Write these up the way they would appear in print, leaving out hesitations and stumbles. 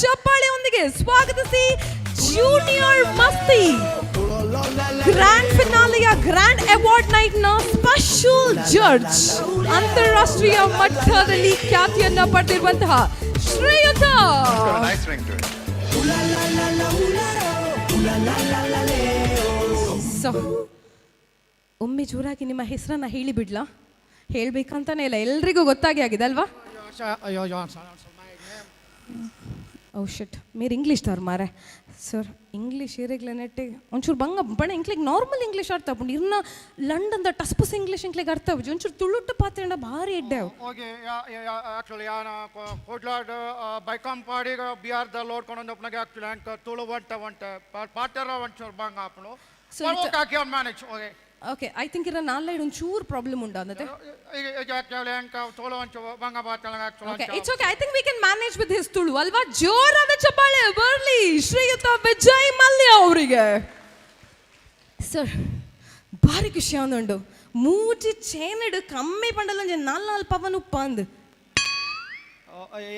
ಚಪ್ಪಾಳೆಯೊಂದಿಗೆ ಸ್ವಾಗತಿಸಿ ಜೂನಿಯರ್ ಮಸ್ತಿ grand ಫಿನಾಲೆಯ grand award night ನ ಸ್ಪೆಷಲ್ ಜಡ್ಜ್, ಅಂತಾರಾಷ್ಟ್ರೀಯ ಮಟ್ಟದಲ್ಲಿ ಖ್ಯಾತಿಯನ್ನ ಪಡೆದಿರುವಂತಹ ಶ್ರೀಯುತ Got a nice ring to it. So ಒಮ್ಮೆ ಜೋರಾಗಿ ನಿಮ್ಮ ಹೆಸರನ್ನ ಹೇಳಿ ಬಿಡ್ಲಾ? ಹೇಳ್ಬೇಕಂತಾನೆ ಇಲ್ಲ, ಎಲ್ರಿಗೂ ಗೊತ್ತಾಗಿ ಆಗಿದೆ ಅಲ್ವಾ? ಓ ಶಿಟ್, ಮೇರ್ ಇಂಗ್ಲೀಷ್ ತರ್ ಮಾರೆ. ಸರ್, ಇಂಗ್ಲೀಷ್ ಇರೆಗ್ಲ ನೆಟ್ಟೆ ಒಂಚೂರು ಬಂಗ ಬಣ. ಇಂಕ್ಲೆಗ್ ನಾರ್ಮಲ್ ಇಂಗ್ಲೀಷ್ ಅರ್ಥ ಆಪುಂಡು. ಇರ್ನ ಲಂಡನ್ದ ಟಸ್ಪುಸ್ ಇಂಗ್ಲೀಷ್ ಇಂಕ್ಲೆಗ್ ಅರ್ಥ ಆಪುಜಿ. ಒಂಚೂರು ತುಳುಟ್ಟು ಪಾತೆರ್ಂಡ ಭಾರಿ ಎಡ್ಡೆ ಅವು. ಓಕೆ, ಆಕ್ಚುಲಿ ಯಾನ ಕುಡ್ಲಾಡ್ ಬೈಕಂಪಾಡಿಗ ಬಿಆರ್ the load ಕೊಂಡು ಆಕ್ಚುಲಿ ಅಂಕ ತುಳು ಒಂಟೆ ಒಂಟೆ ಪಾತೆರ ಒಂಚೂರು ಬಂಗ ಆಪುಂಡು. So it's okay, I can manage, okay. Okay, I think ಇರ ನಾಲ್ೈಡ್ ಒಂಚೂರು ಪ್ರಾಬ್ಲಮ್ ಉಂಡು ಅಂದತೆ. ಈಗ ಆಕ್ಚುಲಿ ಅಂಕ ತುಳು ಒಂಚೂರು ಬಂಗ ಬಾತಲ okay. Actually. It's okay, I think we can manage with his Tulu ಅಲ್ವಾ? ಜೋರಾದ ಚಪ್ಪಾಳೆ ಬರ್ಲಿ ಶ್ರೀಯುತ ವಿಜಯ್ ಮಲ್ಯ ಅವರಿಗೆ. ಸರ್, ಭಾರಿ ಖುಷಿ ಆವೊಂದುಂಡು. ಮೂಜಿ ಚೇನಡ್ ಕಮ್ಮಿ ಪಂಡಲ ಒಂಜಿ ನಾಲ್ ನಾಲ್ ಪವನ್ ಉಪ್ಪ ಅಂದ್.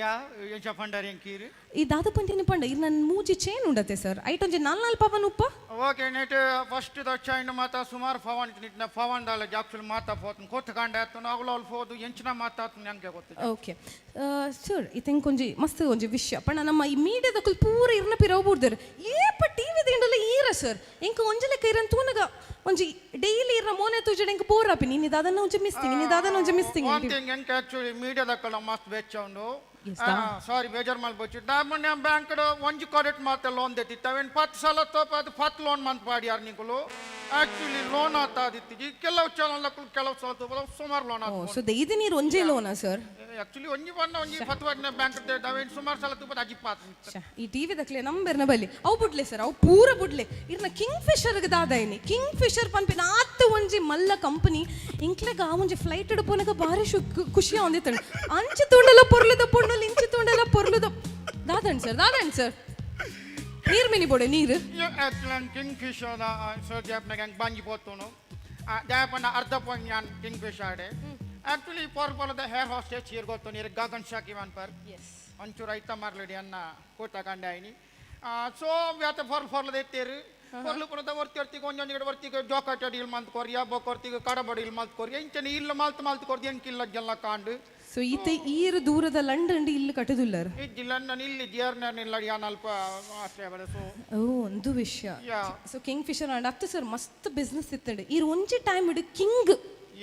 ಯಾ, ಎಂಚ ಪಂಡರ್ ಎಂಕೀರು? ಈ ದಾದ ಪಂಟಿನ ಪಂಡ, ಇರ್ ನನ್ ಮೂಜಿ ಚೇನ್ ಉಂಡತೆ ಸರ್, ಐಟ್ ಒಂಜಿ ನಾಲ್ ನಾಲ್ ಪವನ್ ಉಪ್ಪ. Okay, net first the chain ಮಾತ ಸುಮಾರು ಪವನ್ ನಿಟ್ನ ಪವನ್ ದಾಲ ಆಕ್ಚುಲಿ ಮಾತಾ ಫೋತನ್ ಕೊತ್ತುಕಂಡೆ ಆತು ಅಗುಲ ಅಲ್ಪ ಫೋದು ಎಂಚಿನ ಮಾತಾತು ನಂಗೆ ಗೊತ್ತಿಲ್ಲ. ಓಕೆ ಸರ್, ಇತ್ತೆ ಒಂಜಿ ಮಸ್ತ್ ಒಂಜಿ ವಿಷಯ ಪಂಡ, ನಮ್ಮ ಈ ಮೀಡಿಯಾದಕುಲು ಪೂರ ಇರ್ನ ಪಿರವು ಬೂಡ್ದೆರ್. ಏಪ ಟಿವಿ ದಿಂಡಲ ಈರ ಸರ್. ಎಂಕ್ ಒಂಜಿ ಲೆಕ್ಕ ಇರನ್ ತೂನಗ ಒಂಜಿ ಡೈಲಿ ಇರ್ನ ಮೋನೆ ತೂಜಡ ಎಂಕ್ ಬೋರ್ ಆಪಿನಿ. ಇನಿ ದಾದನ ಒಂಜಿ ಮಿಸ್ಸಿಂಗ್, ಇನಿ ದಾದನ ಒಂಜಿ ಮಿಸ್ಸಿಂಗ್. ಒನ್ ಥಿಂಗ್, ಎಂಕ್ ಆಕ್ಚುಲಿ ಮೀಡಿಯಾದಕ್ಕಲ ಮಸ್ತ್ ಬೆಚ್ಚ ಉಂಡು. Yes, da. ಸಾರಿ, ಬೇಜಾರ್ ಮಲ್ಪೊಚ್ಚಿ. ಮೊನ್ನೆ ಬ್ಯಾಂಕ್ ಒಂಜಿ ಕ್ರೆಡಿಟ್ ಮಾತ ಲೋನ್ ದೆತ್ತಿತ್ತು. ಅವೇನು 10 ಸಲ ತೋಪ ಅದು 10 ಲೋನ್ ಮಂತ್ ಪಾಡಿಯಾರ್ ನಿಕುಲು. ಆಕ್ಚುಲಿ ಲೋನ್ ಆತ ಆದಿತ್ತಿ ಕೆಲವು ಚಾನಲ್ ಕೆಲವು ಸಲ ತೋಪ ಸುಮಾರು ಲೋನ್. ಓ, ಸೊ ದೈದಿ ನೀರು ಒಂಜೇ ಲೋನಾ ಸರ್? ಆಕ್ಚುಲಿ ಒಂಜಿ ಬಣ್ಣ ಒಂಜಿ 10 ವರ್ಣ ಬ್ಯಾಂಕ್ ಅವೇನು ಸುಮಾರು ಸಲ ತೂಪ ಅಜಿಪಾತ್. ಈ ಟಿವಿ ದಕ್ಲೆ ನಂಬೆರ್ನ ಬಲ್ಲಿ. ಅವು ಬುಡ್ಲೆ ಸರ್, ಅವು ಪೂರ ಬುಡ್ಲೆ. ಇರ್ನ ಕಿಂಗ್ ಫಿಶರ್ ದಾದ ಇನಿ? ಕಿಂಗ್ ಫಿಶರ್ ಪನ್ಪಿನ ಆತ್ ಒಂಜಿ ಮಲ್ಲ ಕಂಪನಿ. ಇಂಕ್ಲೆಗ ಆ ಒಂಜಿ ಫ್ಲೈಟ್ ಪೋನಗ ಭಾರಿ ಖುಷಿ ಆವೊಂದಿತ್ತಂಡ್. ಅಂಚಿ ತೂಂಡಲ ಪೊರ್ಲುದ ಪೊಣ್ಣುಲು, ಇಂಚಿ ತೂಂಡಲ ಪೊರ್ಲುದ. ದಾದನ್ ಸರ್, ದಾದನ್ ಸರ್, ನೀರ್ ಮಿನಿ ಬೋಡೆ ನೀರು. ಆಕ್ಚುಲಿ ಕಿಂಗ್ ಫಿಶರ್ ಸರ್ ಜಾಪ್ನಾಗ ಹೆಂಗೆ ಬಂಜಿ ಪೋತುನು ದಾಯಪಂಡ ಅರ್ಧ ಪಾಯಿಂಟ್ ಯಾನ್ ಕಿಂಗ್ ಫಿಶ್ ಆಡೆ. ಆಕ್ಚುಲಿ ಪೊರ್ ಪೊಲದ ಹೇರ್ ಹಾಸ್ಟೇಜ್ ಚೀರ್ ಗೊತ್ತು ನೀರು ಗಗನ್ ಶಾಕಿ ವನ್ ಪರ್ ಒಂಚೂರು ಐತ ಮಾರ್ಲಡಿ ಅನ್ನ ಕೂತ ಕಂಡೆ ಆಯ್ನಿ. ಸೊ ವ್ಯಾತ ಫೊರ್ ಫೊರ್ಲದ ಎತ್ತೇರು ಫೊರ್ಲು ಪುರದ ವರ್ತಿ ವರ್ತಿಗೆ ಒಂಜೊಂದು ಕಡೆ ವರ್ತಿಗೆ ಜೋಕಾಟ ಡೀಲ್ ಮಲ್ತ್ ಕೊರಿಯ ಬೊಕೊರ್ತಿಗೆ ಕಡಬ ಡೀಲ್ ಮಲ್ತ್ ಕೊರಿಯ ಇಂಚನೆ ಇಲ್ಲ ಮಲ್ತ್ ಮಲ್ತ್ ಕೊರ್ದು ಎಂಕಿಲ್ಲ ಜಲ್ಲ ಕಾಂಡು. ಸೊ ಈತ ಈರು ದೂರದ ಲಂಡನ್ ಇಲ್ಲಿ ಕಟ್ಟುದುಲ್ಲರ್? ಇಜ್ಜಿಲ್ಲ, ನಾನು ಇಲ್ಲಿ ಜಿಯರ್ನ ಇಲ್ಲ ಯಾನ್ ಅಲ್ಪ ಆಶ್ರಯ ಸೊ. ಓ, ಒಂದು ವಿಷಯ. ಯಾ. ಸೊ ಕಿಂಗ್ ಫಿಶರ್ ಅಂಡ್ ಅತ್ತು ಸರ್, ಮಸ್ತ್ ಬಿಸ್ನೆಸ್ ಇತ್ತಂಡು. ಈರು ಒಂಜಿ ಟೈಮ್ ಇಡು ಕಿಂಗ್.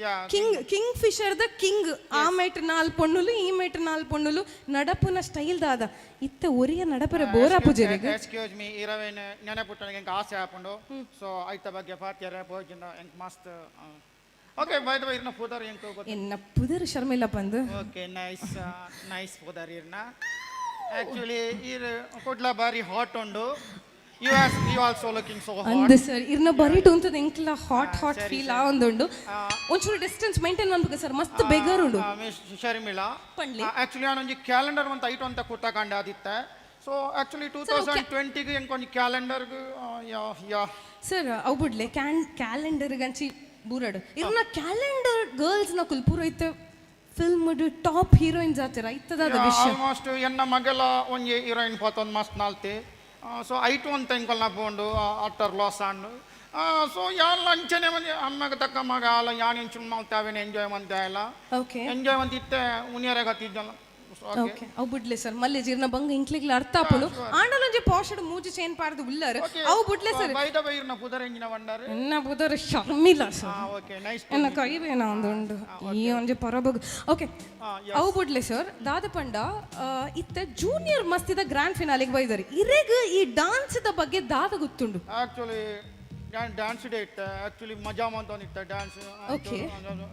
ಯಾ. King, king Fisher the king. ಆ ಮೇಟ್ ನಾಲ್ ಪೊಣ್ಣುಲು, ಈ ಮೇಟ್ ನಾಲ್ ಪೊಣ್ಣುಲು, ನಡಪುನ ಸ್ಟೈಲ್ ದಾದ ಇತ್ತ ಒರಿಯ ನಡಪರ ಬೋರಾ ಪೂಜೆರಿಗೆ. ಎಕ್ಸ್ಕ್ಯೂಸ್ ಮೀ, ಇರವೇನು ನೆನಪುಟ್ಟನಿಗೆ ಎಂಕ್ ಆಸೆ ಆಪುಂಡು. ಸೊ ಐತ ಬಗ್ಗೆ ಪಾತ್ಯರ ಪೋಜಿನ ಎಂಕ್ ಮಸ್ತ್. ಓಕೆ, ಬೈ the way, ಇರ್ನ ಪುದರ್ ಎಂಕ್ ಗೊತ್ತು? ಎನ್ನ ಪುದರ್ ಶರ್ಮಿಲ್ಲ ಪಂದು. ಓಕೆ, ನೈಸ್ ನೈಸ್ ಪುದರ್ ಇರ್ನ. ಆಕ್ಚುಲಿ ಇರ್ ಕುಡ್ಲ ಬಾರಿ ಹಾಟ್ ಉಂಡು. You also looking so hot. ಅಂದ್ ಸರ್, ಇರ್ನ ಬರೀ ಉಂತದ ಎಂಕ್ಲ ಹಾಟ್ ಹಾಟ್ ಫೀಲ್ ಆ ಒಂದುಂಡು. ಒಂಚೂರು ಡಿಸ್ಟೆನ್ಸ್ ಮೈಂಟೈನ್ ಮಾಡ್ಬೇಕು ಸರ್, ಮಸ್ತ್ ಬೆಗರ್ ಉಂಡು. ಮಿಸ್ ಶರ್ಮಿಳಾ. ಪಂಡ್ಲಿ. ಆಕ್ಚುಲಿ ಒಂಜಿ ಕ್ಯಾಲೆಂಡರ್ ಒಂದು ಐಟ್ ಅಂತ ಕೂತಕಂಡೆ ಆದಿತ್ತೆ. ಸೊ ಆಕ್ಚುಲಿ 2020ಗೆ ಎಂಕ್ ಒಂಜಿ ಕ್ಯಾಲೆಂಡರ್ಗ್, ಯಾ ಯಾ. ಸರ್, ಅವು ಬುಡ್ಲೆ, ಕ್ಯಾಲೆಂಡರ್ ಗಂಚಿ ಬೂರಡು. ಇರ್ನ ಕ್ಯಾಲೆಂಡರ್ ಗರ್ಲ್ಸ್ ನ ಕುಲ್ ಪೂರ ಇತ್ತೆ ಫಿಲ್ಮ್ ಟಾಪ್ ಹೀರೋಯಿನ್ಸ್ ಆತರ ಇತ್ತದಾದ ವಿಷಯ. ಆಲ್ಮೋಸ್ಟ್ ಎನ್ನ ಮಗೆಲ ಒಂಜಿ ಹೀರೋಯಿನ್ ಪೋತೊಂದು ಮಸ್ತ್ ನಾಲ್ತಿ. ಸೊ ಐಟು ಅಂತ ಇಂಕೊಲ್ನ ಪೋಂಡು ಅಟ್ಟರ್ ಲಾಸ್ ಆಂಡು. ಸೊ ಯಾನ್ ಅಂಚನೆ ಮಂದಿ ಅಮ್ಮಗ ತಕ್ಕ ಮಗ ಅಲ್ಲ. ಯಾನ್ ಇಂಚು ಮಲ್ತೆ ಅವೇನು ಎಂಜಾಯ್ ಮಂತೆ ಇಲ್ಲ. ಎಂಜಾಯ್ ಮಂತ್ ಇತ್ತೆ ಉನಿಯರೆ ಗತ್ತಿದ್ದಲ್ಲ. ಓಕೆ. ಓಕೆ, ಅವು ಬುಡ್ಲೆ ಸರ್. ಮಲ್ಲೆ ಜೀರ್ನ ಬಂಗ ಇಂಕ್ಲಿಗ್ಲ ಅರ್ಥ ಆಪುಂಡು. ಆಂಡಲ ಒಂಜಿ ಪಾಶಡ್ ಮೂಜಿ ಚೈನ್ ಪಾರ್ದು ಉಲ್ಲರ್. ಅವು ಬುಡ್ಲೆ ಸರ್. ಬೈ the Y, ಇರ್ನ ಪುದರ್ ಎಂಜಿನ ವಂಡರ್? ಎನ್ನ ಪುದರ್ ಶರ್ಮಿಲಾ ಸರ್. Okay, nice. ಎನ್ನ ಕೈ ಬೇನ ಒಂದುಂಡು ಈ ಒಂಜಿ ಪರಬಗ್. ಓಕೆ, ಅವು ಬುಡ್ಲೆ ಸರ್. ದಾದ ಪಂಡ, ಇತ್ತ ಜೂನಿಯರ್ ಮಸ್ತಿದ ಗ್ರ್ಯಾಂಡ್ ಫಿನಾಲಿಗೆ ಬೈದಾರೆ. ಇರೆಗ್ ಈ ಡಾನ್ಸ್ the ಬಗ್ಗೆ ದಾದ ಗೊತ್ತುಂಡು? ಆಕ್ಚುಲಿ ನಾನು ಡ್ಯಾನ್ಸ್ ಡೇ ಇತ್ತೆ. ಆಕ್ಚುಲಿ ಮಜಾ ಅಂತ ಇತ್ತೆ ಡ್ಯಾನ್ಸ್.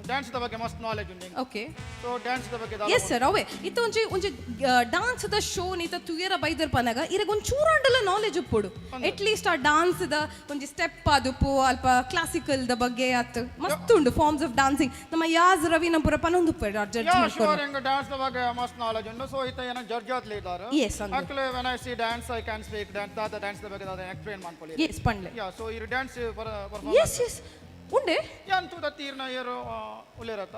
ಡ್ಯಾನ್ಸ್ the ಬಗ್ಗೆ ಮಸ್ತ್ ನಾಲೆಜ್ ಉಂಡು. ಸೊ ಡ್ಯಾನ್ಸ್ the ಬಗ್ಗೆ. ಎಸ್ ಸರ್, ಅವೇ ಇತ್ತ ಒಂಜಿ ಒಂಜಿ ಡಾನ್ಸ್ the show ನೀತ ತುಯರ ಬೈದರ್ ಪನಗ ಇರೆಗ್ ಒಂದ್ ಚೂರಾಂಡಲ ನಾಲೆಜ್ ಉಪ್ಪುಡು. ಅಟ್ ಲೀಸ್ಟ್ ಆ ಡಾನ್ಸ್ the ಒಂಜಿ ಸ್ಟೆಪ್ ಆದುಪ್ಪು, ಅಲ್ಪ ಕ್ಲಾಸಿಕಲ್ the ಬಗ್ಗೆ ಆತ್ ಮಸ್ತ್ ಉಂಡು ಫಾರ್ಮ್ಸ್ ಆಫ್ ಡಾನ್ಸಿಂಗ್. ನಮ್ಮ ಯಾಜ್ ರವಿನ ಪುರ ಪನೊಂದು ಜಡ್ಜ್. ಯಾ, ಶೋರ್, ಎಂಗ್ ಡ್ಯಾನ್ಸ್ the ಬಗ್ಗೆ ಮಸ್ತ್ ನಾಲೆಜ್ ಉಂಡು. ಸೊ ಇತ್ತ ಏನ ಜಡ್ಜ್ ಆತ್ಲಿ ಇದ್ದಾರೆ. ಎಸ್, ಅಂದು. Actually, when I see dance, I can speak dance. ದಾದ ಡ್ಯಾನ್ಸ್ the ಬಗ್ಗೆ ದಾದ ಎಕ್ಸ್ಪ್ಲೇನ್ ಮಾಡ್ಕೊಳ್ಳಿ. ಎಸ್, ಪಂಡ್ಲೆ. ಯಾ, ಸೊ ಇರು ಡ್ಯಾನ್ಸ್ ಪರ್ಫಾರ್ಮೆನ್ಸ್. ಎಸ್ ಎಸ್ ಉಂಡೆ. ಯಾನ್ ತೂದ ತೀರ್ನ ಏರು ಉಲ್ಲೇರತ್ತ?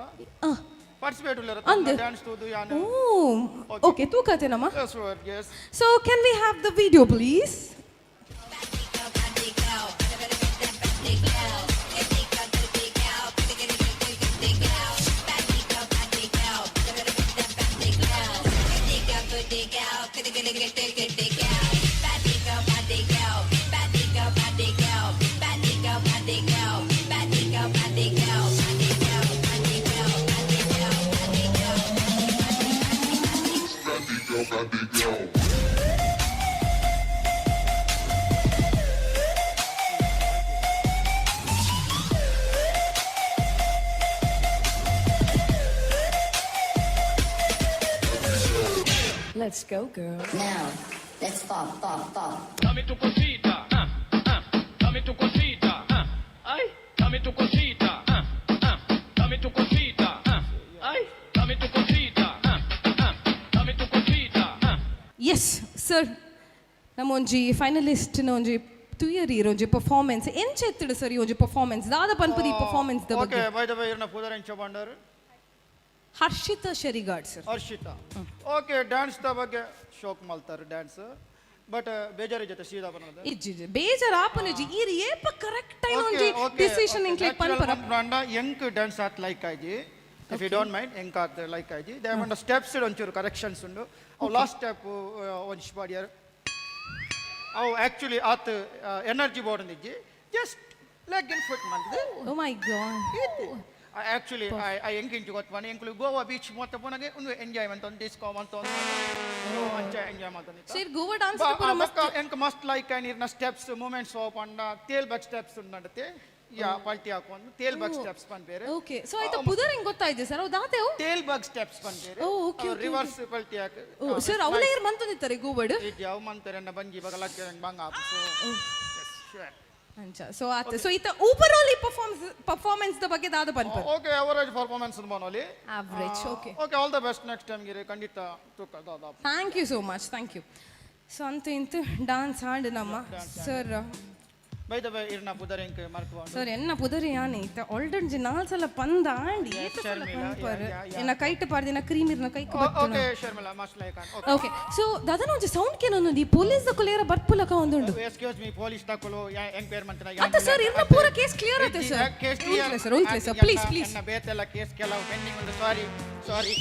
ಪಾರ್ಟಿಸಿಪೇಟ್ ಉಲ್ಲೆರ್. ಅಂದ್. ಡ್ಯಾನ್ಸ್ ತೂದು ಯಾನ್. ಓ ಓಕೆ, ತೂಕತೆ ನಮ್ಮ. Sure, yes. So can we have the video, please? Let's go, girl. Now, let's pop, pop, pop. Dame tu cosita, ah, ah, dame tu cosita, ah, ay, dame tu cosita, ah, ah, dame tu cosita, ah, ay, dame tu cosita, ah, ah, dame tu cosita, ah. Yes sir, ನಮ್ಮ ಒಂಜಿ finalist ಒಂಜಿ ತುಯರಿ ಒಂಜಿ performance ಎಂಚ ಎತ್ತಡು sir ಈ ಒಂಜಿ performance? ದಾದ ಪನ್ಪುದಿ performance ದ okay ಬಗ್ಗೆ? ಬೈ the by, ಇರ್ನ ಪುದರ್ ಎಂಚ ಬಂಡರ್? Harshita Sherigar sir. Harshita, okay. Dance the ಬಗ್ಗೆ ಶೋಕ್ ಮಲ್ತಾರೆ ಡ್ಯಾನ್ಸ್, ಬಟ್ ಬೇಜಾರಿ ಜೊತೆ ಸೀದಾ ಬನ್ನದ. ಇಜ್ಜಿ, ಬೇಜಾರ್ ಆಪುನಜಿ. ಈರ್ ಏಪ ಕರೆಕ್ಟ್ ಐನ ಒಂಜಿ ಡಿಸಿಷನ್ ಇಂಕ್ಲೆಗ್ ಪನ್ಪರ. ಎಂಕ್ ಡ್ಯಾನ್ಸ್ ಆತ್ ಲೈಕ್ ಆಯ್ಜಿ. If you don't mind, ಎಂಕ್ ಆತ್ ಲೈಕ್ ಆಯ್ಜಿ. They ಒಂದು ಸ್ಟೆಪ್ಸ್ ಒಂಚೂರು ಕರೆಕ್ಷನ್ಸ್ ಉಂಡು. ಅವು ಲಾಸ್ಟ್ ಸ್ಟೆಪ್ ಒಂಜಿ ಬಾಡಿಯರ್, ಅವು ಆಕ್ಚುಲಿ ಆತ್ ಎನರ್ಜಿ ಬೋರ್ಡ್ ಇಜ್ಜಿ, ಜಸ್ಟ್ ಲೆಗ್ ಇನ್ ಫುಟ್ ಮಂತದೆ. Oh my god. Actually I ಎಂಕ್ ಇಂಚು ಗೊತ್ತು, ಎಂಕುಲು ಗೋವಾ ಬೀಚ್ ಮೊತ್ತ ಪೋನಗೆ ಒಂದು ಎಂಜಾಯ್ ಮಂತ ಒಂದು ಡಿಸ್ಕೋ ಮಂತ ಒಂದು ಅಂಚ ಎಂಜಾಯ್ ಮಂತ. ಸರ್, ಗೋವಾ ಡಾನ್ಸ್ ಪೂರ ಮಸ್ತ್. ಎಂಕ್ ಮಸ್ತ್ ಲೈಕ್ ಇರ್ನ ಸ್ಟೆಪ್ಸ್ ಮೂಮೆಂಟ್ಸ್ ಪಂಡ ತೇಲ್ ಬಗ್ ಸ್ಟೆಪ್ಸ್ ಉಂಡತೆ, ಯಾ ಪಲ್ಟಿ ಹಾಕೊಂಡು ತೇಲ್ ಬಗ್ ಸ್ಟೆಪ್ಸ್ ಪನ್ಪೇರು. ಓಕೆ, ಸೊ ಆಯ್ತಾ, ಪುದರ್ ಹೆಂಗ್ ಗೊತ್ತಾಯ್ತು ಸರ್? ಅವು ದಾತೆವು? ತೇಲ್ ಬಗ್ ಸ್ಟೆಪ್ಸ್ ಪನ್ಪೇರು. Oh, okay, reverse ಪಲ್ಟಿ ಹಾಕು. ಓ ಸರ್, ಅವಲೇ ಇರ್ ಮಂತೊಂದಿತ್ತಾರೆ ಗೋವಾಡ್. ಯಾವ ಮಂತಾರೆ ಬಂಜಿ ಬಗ ಲಕ್ಕೆ ಬಂಗ. ಸೊ ಶೂರ್. ಅಂಚ. ಸೊ ಆತ, ಸೊ ಈತ ಓವರ್ ಆಲ್ ಈ ಪರ್ಫಾರ್ಮೆನ್ಸ್ the ಬಗ್ಗೆ ದಾದ ಪನ್ಪರ್? ಓಕೆ, ಅವರೇಜ್ ಪರ್ಫಾರ್ಮೆನ್ಸ್ ಮನೋಲಿ. Average, okay. Okay, all the best next time Giri ಖಂಡಿತ ತೂಕ. Thank you so much, thank you. So ಅಂತ ಇಂತ ಡಾನ್ಸ್ ಆಂಡ್ ನಮ್ಮ ಸರ್. ಬೈ the by, ಇರ್ನ ಪುದರ್ ಎಂಕ್ ಮರ್ತು. ಸರ್, ಎನ್ನ ಪುದರಿ ಯಾನೆ ಇತ್ತ ಆಲ್ರೆಡಿ ನಾಲ್ ಸಲ ಪಂದ ಆಂಡ್ ಏತ ಸಲ ಶರ್ಮಿಳಾ, ಪನ್ಪರ್. Yeah. ಎನ್ನ ಕೈಟ್ ಪಾರ್ದಿನ ಕ್ರೀಮ್ ಇರ್ನ ಕೈಕ್ ಬತ್ತುನ. ಓಕೆ ಶರ್ಮಿಳಾ, ಮಸ್ತ್ ಲೈಕ್. ಓಕೆ, ಸೊ ದಾದನ ಒಂಜಿ ಸೌಂಡ್ ಕೇನೊಂದು, ಈ ಪೊಲೀಸ್ ದ ಕುಲೇರ ಬರ್ಪುಲಕ ಒಂದುಂಡು. ಎಕ್ಸ್ಕ್ಯೂಸ್ ಮೀ, ಪೊಲೀಸ್ ತಕೊಳ್ಳು ಎಂಕ್ವೈರ್ ಮಂತನ. ಅತ್ತ ಸರ್, ಇರ್ನ ಪೂರ ಕೇಸ್ ಕ್ಲಿಯರ್ ಆತೆ ಸರ್. ಕೇಸ್ ಉಂಟ್ಲೆ ಸರ್, ಉಂಟ್ಲೆ ಸರ್, ಪ್ಲೀಸ್ ಪ್ಲೀಸ್. ಬೇತೆಲ್ಲ ಕೇಸ್ ಕೆಲವು ಪೆಂಡಿಂಗ್ ಉಂಟು. Sorry sorry.